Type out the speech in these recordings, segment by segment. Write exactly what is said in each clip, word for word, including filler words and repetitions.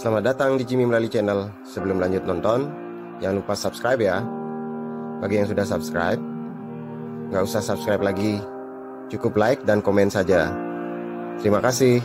Selamat datang di Jimmy Melali Channel. Sebelum lanjut nonton, jangan lupa subscribe ya. Bagi yang sudah subscribe, nggak usah subscribe lagi. Cukup like dan komen saja. Terima kasih.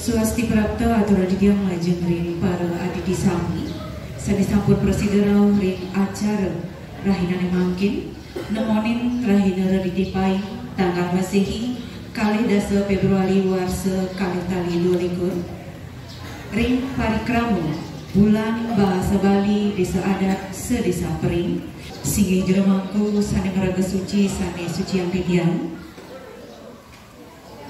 Swasti prapta atur titiang majeng ring para adhiti sami, sane sampun prasida rauh ring acara rahinane mangkin, nemonin rahina Rediti Paing, tanggal Masehi, kalih dasa Februari warsa kalih tali dua likur, ring parikrama Bulan Bahasa Bali Desa Adat Sedesa Pering, singgih jero mangku sane maraga suci sane suciang titiang.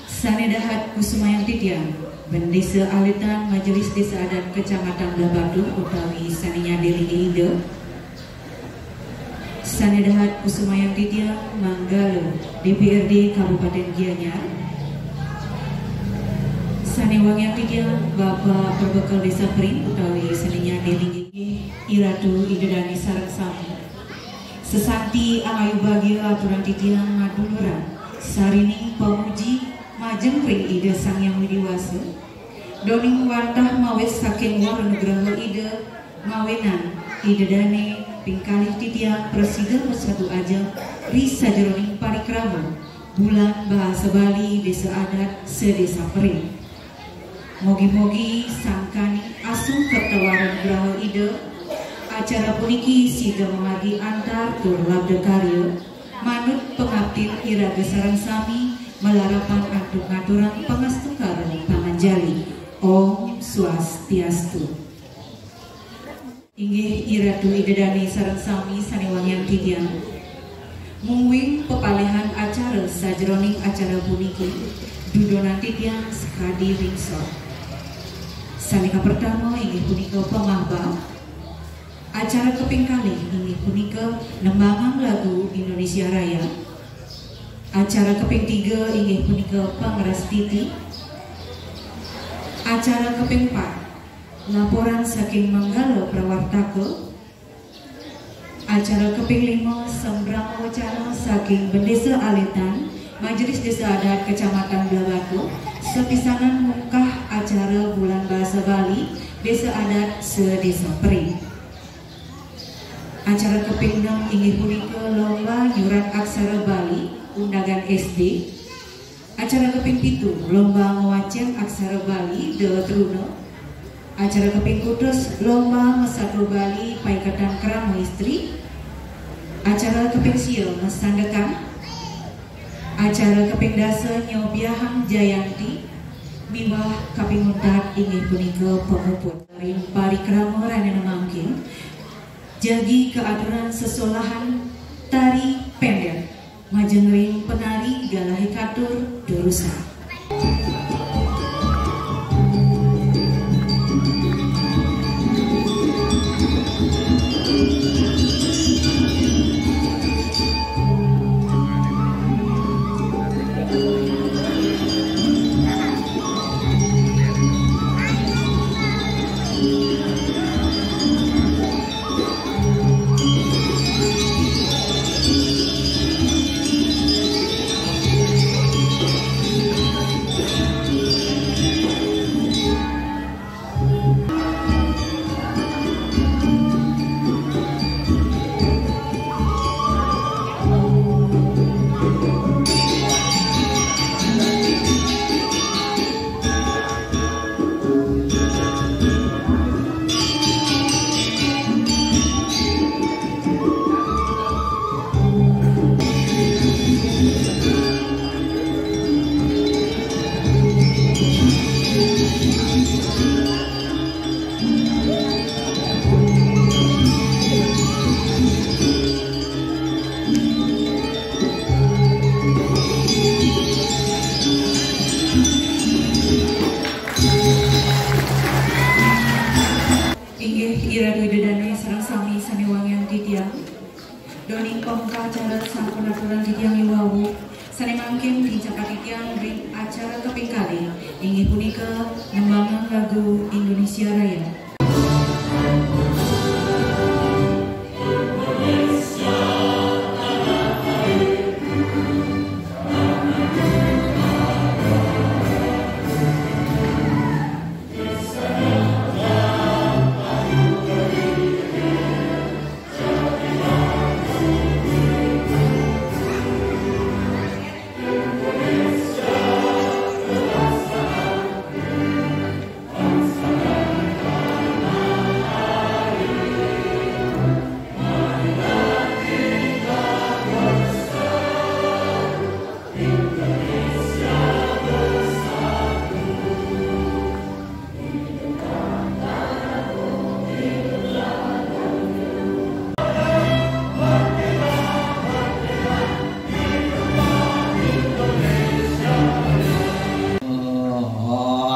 Sane dahat kusumayang titiang, Bendesa Alitan Majelis Desa Adat Kecamatan Blahbatuh utawi sane nyade linggih Ida. Sane dahat kusumayang titiang, Manggala D P R D Kabupaten Gianyar. Sane wangiang titiang, Bapak Perbekel Desa Pering utawi sane nyade linggih Iratu Ida Dane sareng sami. Sesanti angayu bagia aturang titiang maduluran sarining pamuji majeng ring Ida Sang Hyang Widi Wasa. Doning wantah mawit saking wara nugraha Ida, mawinan Ida Dane ping kalih titiang prasida masadu ajeng ri sajeroning parikrama Bulan Bahasa Bali Desa Adat Sedesa Pering. Mogi-mogi sangkaning asung kerta wara nugraha Ida, acara puniki sida mamargi antar tur labda karya, manut pangaptin iraga sareng sami, malarapan antuk ngaturang pangastungkara panganjali. Om Swastiastu. Inggih Iratu Ida Dane sareng sami sane wangiang titiang. Mungguing pepalihan acara sajeroning acara puniki, dudonan titiang sakadi ring sor. Sane kapertama inggih punika pamahbah. Acara kaping kalih inggih punika nembangang lagu Indonesia Raya. Acara kaping tiga inggih punika pangrastiti. Acara kaping pat, laporan saking Manggala Prawartaka. Acara kaping lima, sambrama wacana saking Bendesa Alitan, Majelis Desa Adat Kecamatan Blahbatuh, sapisanan mungkah acara Bulan Bahasa Bali, Desa Adat Sedesa Pering. Acara kaping enam inggih punika lomba nyurat aksara Bali, undagan S D. Acara kaping pitu, lomba ngwacen aksara Bali, Dewa Truna. Acara kaping kutus, lomba masatua Bali, Paiketan Krama Istri. Acara kaping sia, masandekan. Acara kaping dasa, nyobiahang Jayanti. Miwah kaping untat inggih punika pamuput. Ring parikrama rahina mangkin, jagi kaaturang sesolahan tari pendek. Majeng ring penari galahe katur durusang. Sareng sami sami wangiang titiang. Doning pambuka acara sampun aturan titiang i wau. Sane mangkin pincapati titiang ring acara kaping kalih, inggih punika nembangang lagu Indonesia Raya.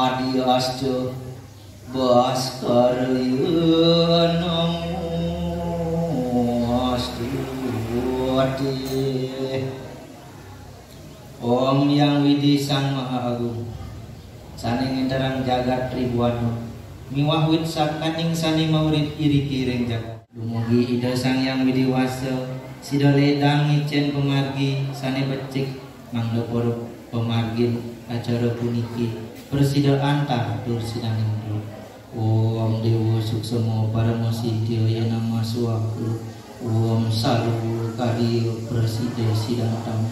Adi asca Baskara Namo Astu. Om Hyang Widhi Sang Maha Agung, sane ngenterang jagat tribuana, miwah wit sakaning sane maurip iriki ring jagat. Dumugi Ida Sang Hyang Widhi Wasa, sida ledang ngicen pamargi sane becik, mangda para pamargin acara puniki prasida antar tur sinanentra. Om Dewa Suksema Parama Sidhya Nama Swaka. Om Sarwa Karya Prasida Sidantam.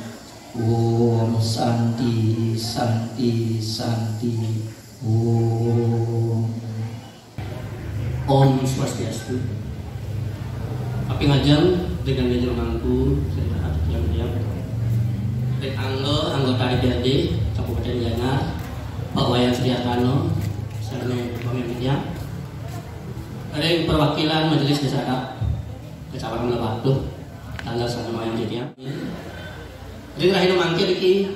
Om Santi, Santi, Santi. Om. Om Swastiastu. Kaping ajeng dengan meja mangku, saya harap yang diam. Ring angga anggota D P R D Kabupaten Gianyar, Pak Wayan Suryatana, sareng pamimpin. Ring perwakilan Majelis Desa Adat Kecamatan Lebak Bulus, tanggal satu Mayan Jatian. Ring rahina mangkin iki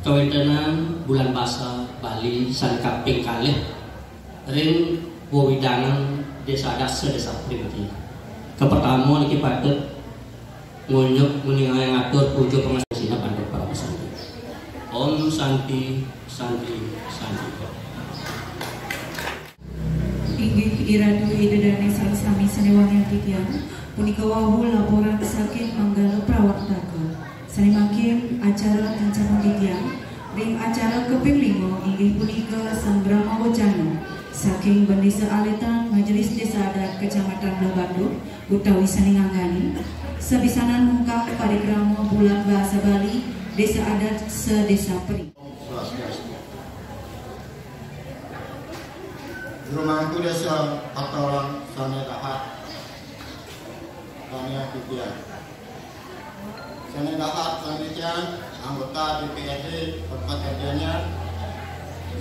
kawentenan Bulan Basa Bali sane kaping kalih ring wewidangan Desa Adat se-Desa Pring niki. Kapertama niki patut ngunjuk nguningayang atur puja pangasinep antuk para pasanti. Om Santi, Santi, Santi. Inggih, Iratu Ida Dane sareng sami sane wangiang titiang, punika wau laporan saking Manggala Prawartaka. Sane mangkin acara tincapan titiang ring acara kaping lima, inggih punika Sambrama Wacana saking Bendesa Aletan Majelis Desa Adat Kecamatan Blahbatuh utawi sane nganggani, sapisanan mungkah parikrama Bulan Basa Bali Desa Adat se-Desa Pring. Juru Mangku Desa Patoran sane dahat, sane titiang. Sane dahat sane titiang, anggota D P R D Kabupaten Gianyar,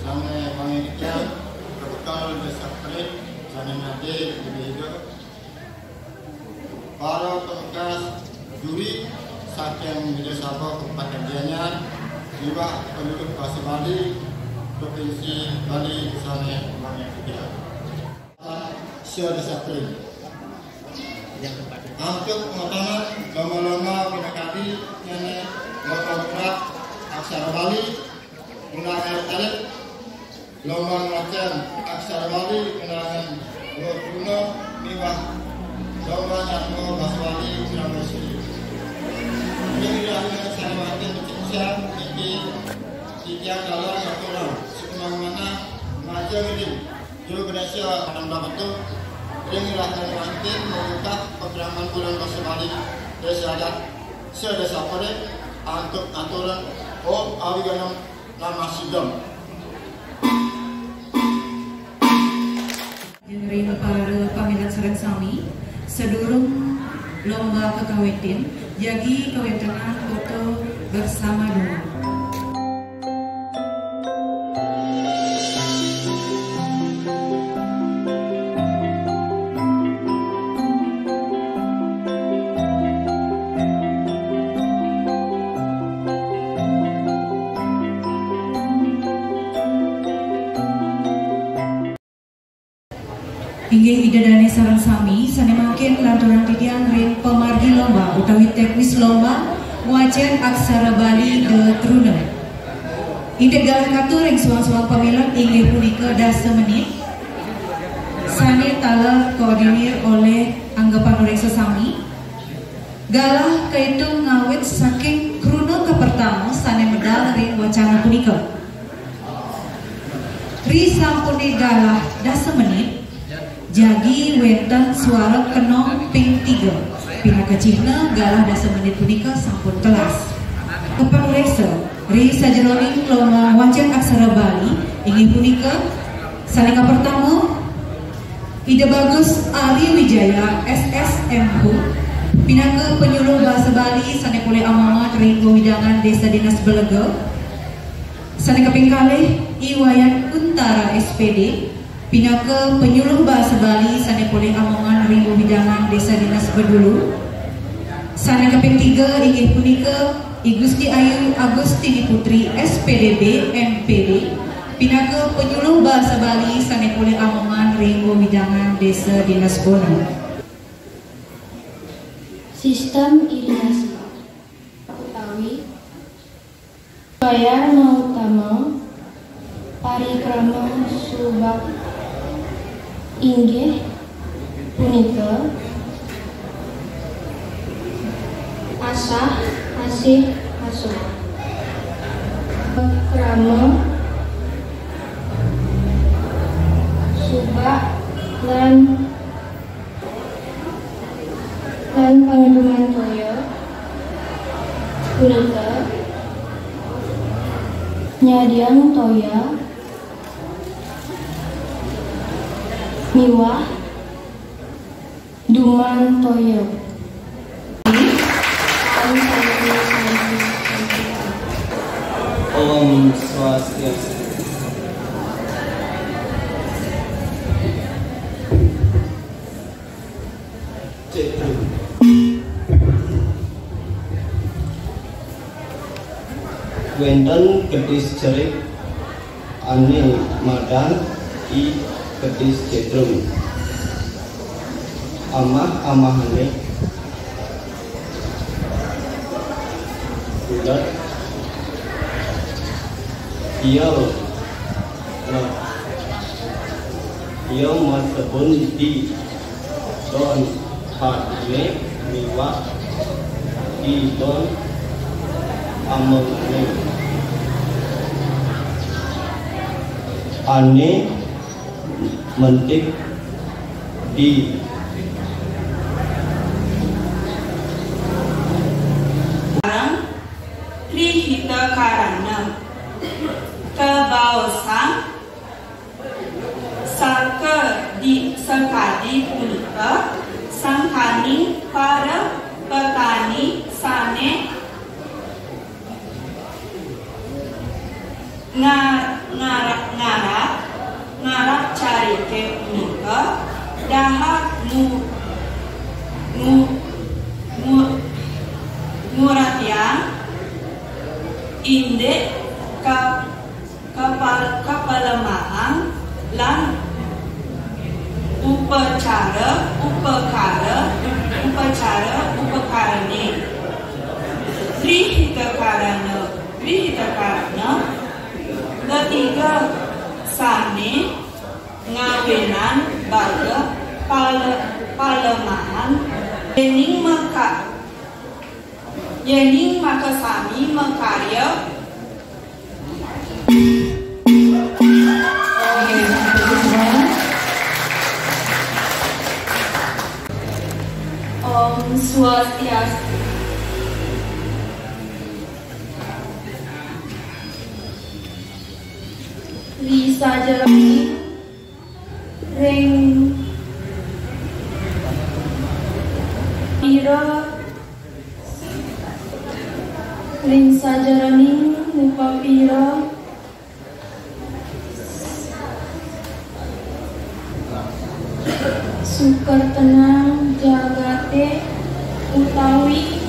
sane wangi titiang, kebekel Desa Pring, sane nadi ibu-ibu. Para petugas juri saking Majelis Sabha Kabupaten Gianyar, miwah penduduk Basa Bali, Provinsi Bali sane mangkin. Sira disatrin. Antuk pengetahuan lomba-lomba pinakadi nene lomba murat aksara Bali, undangan tarik, lomba ngacen aksara Bali, undangan dua puluh miwah lomba nyatwa basa Bali, undangan Sri. Ini tidak hanya saya makin kecil, niki titiang dalam aturan, sekumang mana, ngajar ini. Juru Ganesha Ananda Betul, ring rahina mangkin membuka pagelaran Bulan Basa Bali Desa Adat se-Desa Pring antuk aturan Om Awiganam Namah Sidam. Ring para pamilet sareng sami, sadurung lomba kakawitin, jagi kawentenan foto bersama dulu. Inggih Ida Dane sareng sami, sane mangkin lanturang titiang ring pamargi lomba utawi teknis lomba wacen aksara Bali de truna. Indik galah katur ring suang-suang pamilet inggih punika dasa menit, sane taler koordinir oleh angga panureksa sami. Galah kaitung ngawit saking kruna kapertama sane medal ring wacana punika. Ri sampune galah dasa menit, jagi wenten suara kenong ping tiga. Pinaka cihna galah dasa menit punika sampun telas. Kapanureksa, ri sajeroning lomba wacen aksara Bali, inggih punika, sane kapertama, Ida Bagus Ari Wijaya, S S M Hum, pinaka penyuluh bahasa Bali sane polih amongan ring wewidangan Desa Dinas Belega. Sane kaping kalih, I Wayan Kuntara, S P D, pinaka penyuluh bahasa Bali sane polih amongan ring wewidangan Desa Dinas Bedulu. Sane kaping tiga inggih punika I Gusti Ayu Agustini Putri, S P D B, M P D, pinaka penyuluh bahasa Bali sane polih amongan ring wewidangan Desa Dinas Bona. Sistem irigasi utawi Bayar Mautama, parikrama subak inggih punika asah, asih, asuh. Krama subak lan lan pangeduman toya punika nyadiang toya miwah duman toya. Om Swastiastu. Cedrum. Wenten kedis cerik ane madan I Kedis Cedrum. Amah-amahane bulat. Iya, nah, iya masebun di don hadine miwah di don amengane. Ane mentik di. Sareng Tri Hita Karana. Kabaosang saka di sakadi punika sangkaning para petani sane nga-, ngara-, ngarap, ngarap carike punika dahar mu-, mu-, mu-, nguratiang indik ka-, kapal-, kapalemahan lan upacara, upakara, upacara, upakarane. Tri Hita Karana, Tri Hita Karana, ketiga sane ngawinan baga pale-, palemahan. Yening maka-, yening makasami makarya. Om Swastiastu. Ri sajeroning ring pira, ring sajeroning upapira sukertenang jagate utawi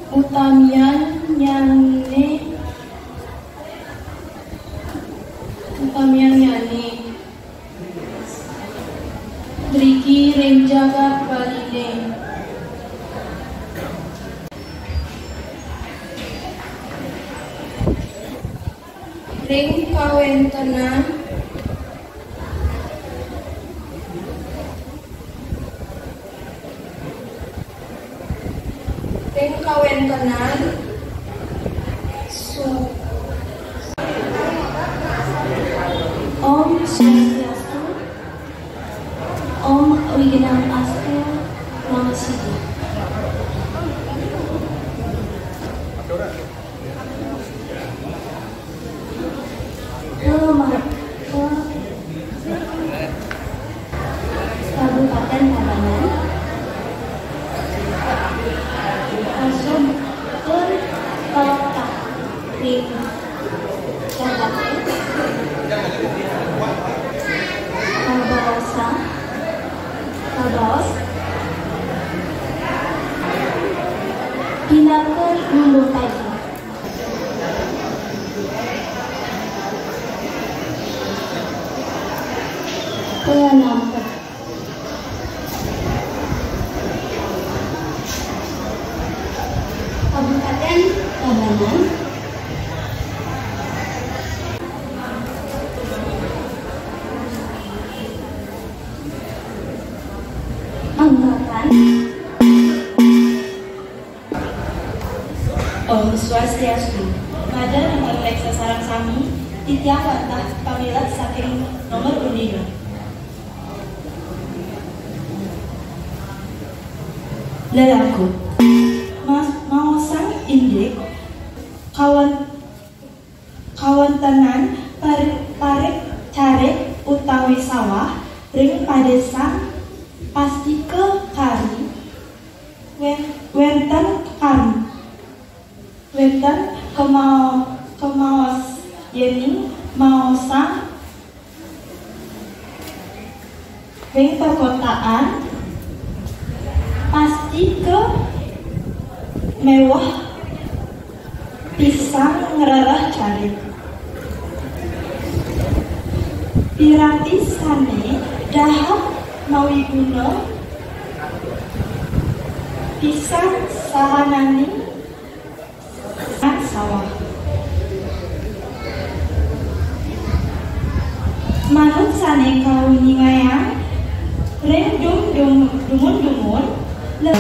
utamian nyane Tamiang nyanyi. Driki ring jagat Baliné. Ring kawéntenan. Ring kawéntenan su-, Om Swastiastu, Om Awighnam Astu, Namo Siddham. Ke Mar-, ke Kabupaten Tabanan, Kasub pun kota ring Jakarta, Kabaosan, Kabaos, pinaka Lumbung Taji. Penampak. Kabupaten Tabanan. Anggapan. Om Swastiastu. Mada ngambaréksa sareng sami, titiang wantah pamilet saking nomor undi. Lelaku. Mas-, maosang indik kawan-, kawéntenan parik-parik carik utawi sawah ring padésan Pastika Kari. Wén-, wénten kam-, wénten kamao-, kamaos yéning maosang ring perkotaan, pasti ka méweh pisan ngrereh carik. Piranti sané dahat mawiguna pisan sahananing sawah. Manut sané kauningayang ring dum-, dum-, dumun-dumun, le-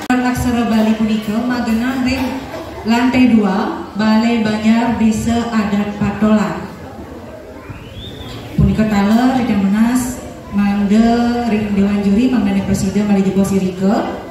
Surat aksara Bali punika magenah ring lantai dua Balai Banjar Désa Adat Patolan. Punika taler titiang nunas mangda ring Déwan Juri mangdané prasida malih jebos irika.